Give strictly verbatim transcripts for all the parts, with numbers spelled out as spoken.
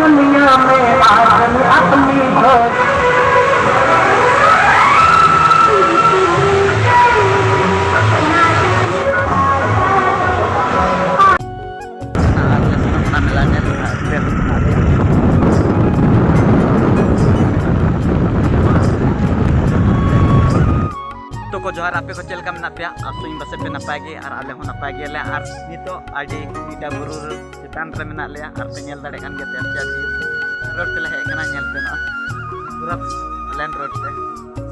दुनिया में आदमी अपनी भोज। ᱛᱚ ᱠᱚ ᱡᱚᱦᱟᱨ, ᱟᱯᱮ ᱠᱚ ᱪᱮᱫ ᱞᱮᱠᱟ ᱢᱮᱱᱟᱜ ᱯᱮᱭᱟ? ᱟᱥᱚᱜ ᱤᱧ ᱯᱟᱥᱮᱡ ᱯᱮ ᱱᱟᱯᱟᱭ ᱜᱮ, ᱟᱨ ᱟᱞᱮ ᱦᱚᱸ ᱱᱟᱯᱟᱭ ᱜᱮᱭᱟᱞᱮ᱾ ᱟᱨ ᱱᱤᱛᱚᱜ ᱟᱹᱰᱤ ᱥᱤᱴᱟ ᱵᱩᱨᱩ ᱨᱮ ᱪᱮᱛᱟᱱ ᱨᱮ ᱢᱮᱱᱟᱜ ᱞᱮᱭᱟ, ᱟᱨ ᱯᱮ ᱧᱮᱞ ᱫᱟᱲᱮᱭᱟᱜ ᱠᱟᱱ ᱜᱮᱭᱟ ᱛᱮ ᱪᱮᱫ ᱦᱩᱭᱩᱜ᱾ ᱨᱳᱰ ᱛᱮᱞᱮ ᱦᱮᱡ ᱟᱠᱟᱱᱟ, ᱧᱮᱞ ᱯᱮ ᱱᱚᱜᱼᱚᱭ ᱯᱩᱨᱟᱹ ᱯᱞᱮᱱ ᱨᱳᱰ ᱛᱮ᱾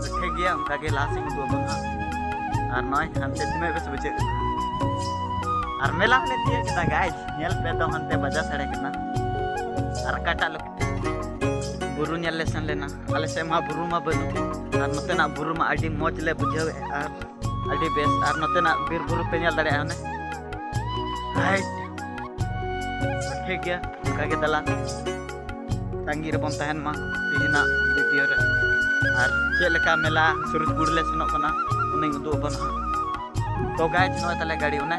ᱛᱚ ᱴᱷᱤᱠ ᱜᱮᱭᱟ, ᱚᱱᱠᱟ ᱜᱮ ᱞᱟᱦᱟ ᱥᱮᱫ ᱩᱫᱩᱜ ᱟᱵᱚᱱ ᱦᱟᱸᱜ᱾ ᱟᱨ ᱱᱚᱜᱼᱚᱭ ᱦᱟᱱᱛᱮ ᱛᱤᱱᱟᱹᱜ ᱵᱮᱥ ᱵᱩᱡᱷᱟᱹᱜ ᱠᱟᱱᱟ᱾ ᱟᱨ ᱢᱮᱞᱟ ᱦᱚᱸᱞᱮ ᱛᱤᱭᱟᱹᱜ ᱠᱮᱫᱟ ᱜᱟᱭᱡ, ᱧᱮᱞ ᱯᱮ ᱫᱚ ᱦᱟᱱᱛᱮ ᱵᱟᱡᱟᱨ ᱥᱟᱰᱮ ᱠᱟᱱᱟ᱾ ᱟᱨ ᱚᱠᱟᱴᱟᱜ ᱞᱳᱠᱮ-, ᱵᱩᱨᱩ ᱧᱮᱞ ᱞᱮ ᱥᱮᱱ ᱞᱮᱱᱟ᱾ ᱟᱞᱮ ᱥᱮᱫ ᱢᱟ ᱵᱩᱨᱩ ᱢᱟ ᱵᱟᱹᱱᱩᱜ, ᱟᱨ ᱱᱚᱛᱮᱱᱟᱜ ᱵᱩᱨᱩ ᱢᱟ ᱟᱹᱰᱤ ᱢᱚᱡᱽ ᱞᱮ ᱵᱩᱡᱷᱟᱹᱣᱮᱫᱼᱟ᱾ ᱟᱨ ᱟᱹᱰᱤ ᱵᱮᱥ᱾ ᱟᱨ ᱱᱚᱛᱮᱱᱟᱜ ᱵᱤᱨ ᱵᱩᱨᱩ ᱯᱮ ᱧᱮᱞ ᱫᱟᱲᱮᱭᱟᱜᱼᱟ ᱚᱱᱮ᱾ ᱦᱟᱭ᱾ ᱴᱷᱤᱠ ᱜᱮᱭᱟ, ᱚᱱᱠᱟ ᱜᱮ ᱫᱟᱞᱟ ᱛᱟᱺᱜᱤ ᱨᱮᱵᱚᱱ ᱛᱟᱦᱮᱱ ᱢᱟ ᱛᱮᱦᱮᱧᱟᱜ ᱵᱷᱤᱰᱤᱭᱳ ᱨᱮ᱾ ᱟᱨ ᱪᱮᱫ ᱞᱮᱠᱟ ᱢᱮᱞᱟ ᱥᱩᱨᱩᱡᱽᱜᱩᱲ ᱞᱮ ᱥᱮᱱᱚᱜ ᱠᱟᱱᱟ, ᱚᱱᱟᱧ ᱩᱫᱩᱜ ᱟᱵᱚᱱᱟ ᱦᱟᱸᱜ᱾ ᱛᱚ ᱜᱟᱭᱡ, ᱱᱚᱜᱼᱚᱭ ᱛᱟᱞᱮ ᱜᱟᱹᱰᱤ ᱚᱱᱮ᱾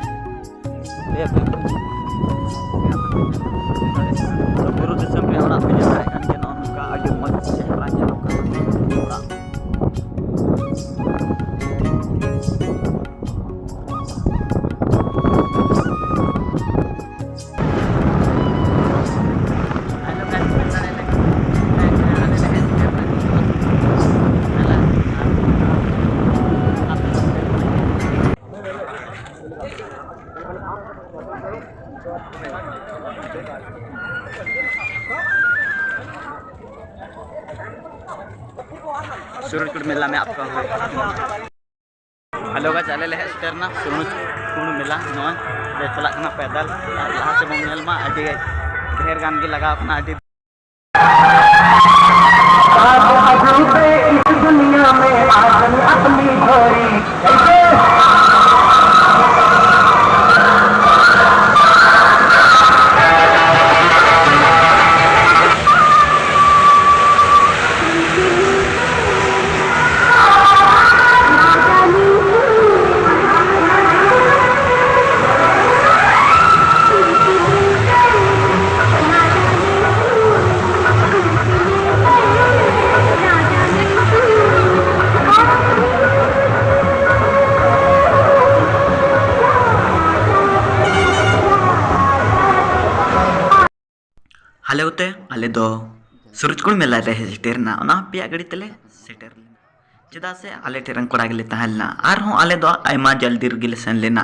ᱵᱩᱨᱩ ᱫᱤᱥᱚᱢ ᱨᱮ ᱚᱲᱟᱜ ᱯᱮ ᱧᱮᱞ ᱫᱟᱲᱮᱭᱟᱜ ᱠᱟᱱ ᱜᱮᱭᱟ, ᱱᱚᱜᱼᱚ ᱱᱚᱝᱠᱟ ᱟᱹᱰᱤ ᱢᱚᱡᱽ ᱪᱮᱦᱨᱟ ᱧᱮᱞᱚᱜ ᱠᱟᱱᱟ ᱚᱲᱟᱜ᱾ सूरजकुंड मेला में आपका स्वागत है। हेलो गाइस, ᱟᱞᱮ ᱞᱮ ᱦᱮᱡ ᱥᱮᱴᱮᱨ ᱮᱱᱟ ᱥᱩᱨᱡᱽᱠᱩᱸᱰ ᱢᱮᱞᱟ᱾ ᱱᱚᱜᱼᱚᱭ ᱞᱮ ᱪᱟᱞᱟᱜ ᱠᱟᱱᱟ ᱯᱮᱫᱟᱞ, ᱟᱨ ᱞᱟᱦᱟ ᱥᱮᱫ ᱵᱚᱱ ᱧᱮᱞ ᱢᱟ, ᱟᱹᱰᱤ ᱰᱷᱮᱨ ᱜᱟᱱ ᱜᱮ ᱞᱟᱜᱟᱣ ᱠᱟᱱᱟ, ᱟᱹᱰᱤ ᱟᱡ ᱟᱡ ᱨᱩᱯᱮ ᱤᱥ ᱫᱩᱱᱤᱭᱟ ᱢᱮ ᱟᱡ ᱟᱡ ᱟᱯᱱᱤ ᱡᱷᱳᱞᱤ ᱠᱟᱭᱥᱮ? ᱟᱞᱮ ᱩᱛᱮ ᱟᱞᱮ ᱫᱚ ᱥᱩᱨᱩᱡᱽᱠᱩᱲ ᱢᱮᱞᱟ ᱞᱮ ᱥᱮᱴᱮᱨ ᱮᱱᱟ᱾ ᱚᱱᱟ ᱦᱚᱸ ᱯᱮᱭᱟ ᱜᱟᱹᱰᱤ ᱛᱮᱞᱮ ᱥᱮᱴᱮᱨ ᱞᱮᱱᱟ, ᱪᱮᱫᱟᱜ ᱥᱮ ᱟᱞᱮ ᱴᱷᱮᱱ ᱨᱮᱱ ᱠᱚᱲᱟ ᱜᱮᱞᱮ ᱛᱟᱦᱮᱸ ᱞᱮᱱᱟ᱾ ᱟᱨᱦᱚᱸ ᱟᱞᱮ ᱫᱚ ᱟᱭᱢᱟ ᱡᱚᱞᱫᱤ ᱨᱮᱜᱮ ᱞᱮ ᱥᱮᱱ ᱞᱮᱱᱟ᱾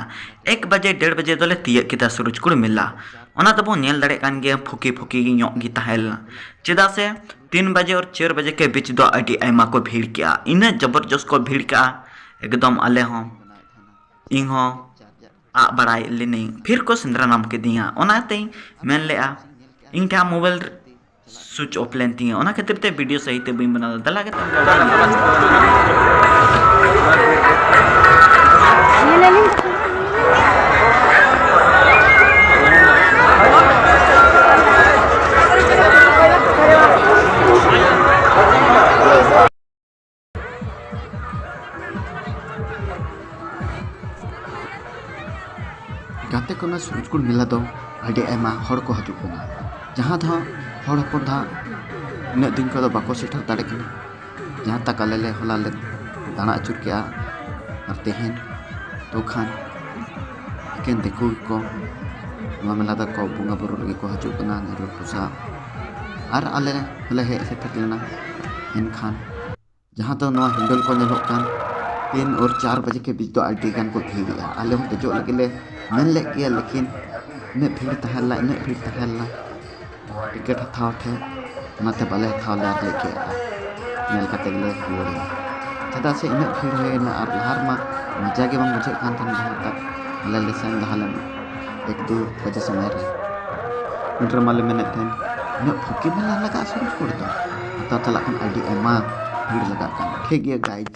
ᱮᱠ ᱵᱟᱡᱮ ᱰᱮᱲ ᱵᱟᱡᱮ ᱫᱚᱞᱮ ᱛᱤᱭᱟᱹᱜ ᱠᱮᱫᱟ ᱥᱩᱨᱩᱡᱽᱠᱩᱲ ᱢᱮᱞᱟ᱾ ᱚᱱᱟ ᱫᱚᱵᱚᱱ ᱧᱮᱞ ᱫᱟᱲᱮᱭᱟᱜ ᱠᱟᱱ ᱜᱮᱭᱟ, ᱯᱷᱩᱠᱤ ᱯᱷᱩᱠᱤ ᱧᱚᱜ ᱜᱮ ᱛᱟᱦᱮᱸ ᱞᱮᱱᱟ, ᱪᱮᱫᱟᱜ ᱥᱮ ᱛᱤᱱ ᱵᱟᱡᱮ ᱟᱨ ᱪᱟᱨ ᱵᱟᱡᱮ ᱠᱮ ᱵᱤᱪ ᱫᱚ ᱟᱹᱰᱤ ᱟᱭᱢᱟ ᱠᱚ ᱵᱷᱤᱲ ᱠᱮᱜᱼᱟ᱾ ᱤᱱᱟᱹᱜ ᱡᱚᱵᱚᱨᱡᱚᱥ ᱠᱚ ᱵᱷᱤᱲ ᱠᱮᱜᱼᱟ, ᱮᱠᱫᱚᱢ ᱟᱞᱮ ᱦᱚᱸ, ᱤᱧ ᱦᱚᱸ ᱟᱜ ᱵᱟᱲᱟᱭ ᱞᱤᱱᱟᱹᱧ, ᱯᱷᱤᱨ ᱠᱚ ᱥᱮᱸᱫᱽᱨᱟ ᱧᱟᱢ ᱠᱤᱫᱤᱧᱟ᱾ ᱚᱱᱟᱛᱮᱧ ᱢᱮᱱ ᱞᱮᱜᱼᱟ, ᱤᱧ ᱴᱷᱮᱱ ᱢᱳᱵᱟᱭᱤᱞ ᱥᱩᱭᱤᱪ ᱚᱯᱷ ᱞᱮᱱ ᱛᱤᱧᱟᱹ, ᱚᱱᱟ ᱠᱷᱟᱹᱛᱤᱨ ᱛᱮ ᱵᱷᱤᱰᱤᱭᱳ ᱥᱟᱹᱦᱤ ᱛᱮ ᱵᱟᱹᱧ ᱵᱮᱱᱟᱣ ᱫᱟ᱾ ᱫᱮᱞᱟ ᱠᱟᱛᱮ ᱜᱟᱛᱮ ᱠᱚ, ᱱᱚᱣᱟ ᱥᱩᱨᱩᱡᱽᱠᱩᱲ ᱢᱮᱞᱟ ᱫᱚ ᱟᱹᱰᱤ ᱟᱭᱢᱟ ᱦᱚᱲ ᱠᱚ ᱦᱤᱡᱩᱜ ᱠᱟᱱᱟ, ᱡᱟᱦᱟᱸ ᱫᱚ ᱦᱚᱲ ᱦᱚᱯᱚᱱ ᱫᱚ ᱦᱟᱸᱜ ᱩᱱᱟᱹᱜ ᱫᱤᱱ ᱠᱷᱚᱱ ᱫᱚ ᱵᱟᱠᱚ ᱥᱮᱴᱮᱨ ᱫᱟᱲᱮ ᱠᱟᱱᱟ᱾ ᱡᱟᱦᱟᱸ ᱛᱟᱠ ᱟᱞᱮ ᱞᱮ ᱦᱚᱞᱟ ᱞᱮ ᱫᱟᱬᱟ ᱟᱹᱪᱩᱨ ᱠᱮᱜᱼᱟ, ᱟᱨ ᱛᱮᱦᱮᱧ ᱫᱚ ᱠᱷᱟᱱ ᱮᱠᱮᱱ ᱫᱤᱠᱩ ᱜᱮᱠᱚ ᱱᱚᱣᱟ ᱢᱮᱞᱟ ᱫᱚᱠᱚ ᱵᱚᱸᱜᱟ ᱵᱩᱨᱩ ᱞᱟᱹᱜᱤᱫ ᱠᱚ ᱦᱤᱡᱩᱜ ᱠᱟᱱᱟ, ᱧᱮᱞ ᱯᱚᱥᱟᱜ᱾ ᱟᱨ ᱟᱞᱮ ᱦᱚᱸᱞᱮ ᱦᱮᱡ ᱥᱮᱴᱮᱨ ᱞᱮᱱᱟ᱾ ᱮᱱᱠᱷᱟᱱ ᱡᱟᱦᱟᱸ ᱫᱚ ᱱᱚᱣᱟ ᱦᱮᱱᱰᱮᱞ ᱠᱚ ᱧᱮᱞᱚᱜ ᱠᱟᱱ, ᱛᱤᱱ ᱟᱨ ᱪᱟᱨ ᱵᱟᱡᱮ ᱠᱮ ᱵᱤᱪ ᱫᱚ ᱟᱹᱰᱤ ᱜᱟᱱ ᱠᱚ ᱵᱷᱤᱲ ᱮᱜᱼᱟ᱾ ᱟᱞᱮ ᱦᱚᱸ ᱫᱮᱡᱚᱜ ᱞᱟᱹᱜᱤᱫ ᱞᱮ ᱢᱮᱱ ᱞᱮᱫ ᱜᱮᱭᱟ, ᱞᱮᱠᱤᱱ ᱩᱱᱟᱹᱜ ᱵᱷᱤᱲ ᱛᱟᱦᱮᱸ ᱞᱮᱱᱟ, ᱩᱱᱟᱹᱜ ᱵᱷᱤᱲ ᱛᱟᱦᱮᱸ ᱞᱮᱱᱟ, ᱴᱤᱠᱤᱴ ᱦᱟᱛᱟᱣ ᱴᱷᱮᱱ, ᱚᱱᱟᱛᱮ ᱵᱟᱞᱮ ᱦᱟᱛᱟᱣ ᱞᱮᱫ ᱞᱮᱫ ᱜᱮᱭᱟ᱾ ᱧᱮᱞ ᱠᱟᱛᱮ ᱜᱮᱞᱮ ᱨᱩᱣᱟᱹᱲ ᱮᱱᱟ, ᱪᱮᱫᱟᱜ ᱥᱮ ᱩᱱᱟᱹᱜ ᱵᱷᱤᱲ ᱦᱩᱭ ᱮᱱᱟ᱾ ᱟᱨ ᱞᱟᱦᱟ ᱨᱮᱢᱟ ᱢᱚᱡᱟ ᱜᱮ ᱵᱟᱝ ᱵᱩᱡᱷᱟᱹᱜ ᱠᱟᱱ ᱛᱟᱦᱮᱱᱟ, ᱡᱟᱦᱟᱸ ᱛᱟᱠ ᱟᱞᱮ ᱞᱮ ᱥᱮᱱ ᱞᱟᱦᱟ ᱞᱮᱱᱟ ᱮᱠ ᱫᱩ ᱵᱟᱡᱮ ᱥᱚᱢᱚᱭ ᱨᱮ᱾ ᱩᱱ ᱨᱮᱢᱟ ᱞᱮ ᱢᱮᱱᱮᱫ ᱛᱟᱦᱮᱱ, ᱩᱱᱟᱹᱜ ᱯᱷᱩᱠᱤ ᱢᱮᱞᱟ ᱞᱟᱜᱟᱜᱼᱟ ᱥᱩᱨᱩᱡᱽᱠᱩᱲ ᱫᱚ? ᱦᱟᱛᱟᱣ ᱪᱟᱞᱟᱜ ᱠᱷᱟᱱ ᱟᱹᱰᱤ ᱟᱭᱢᱟ ᱵᱷᱤᱲ ᱞᱟᱜᱟᱜ ᱠᱟᱱᱟ᱾ ᱴᱷᱤᱠ ᱜᱮᱭᱟ ᱜᱟᱭᱤᱡᱽ,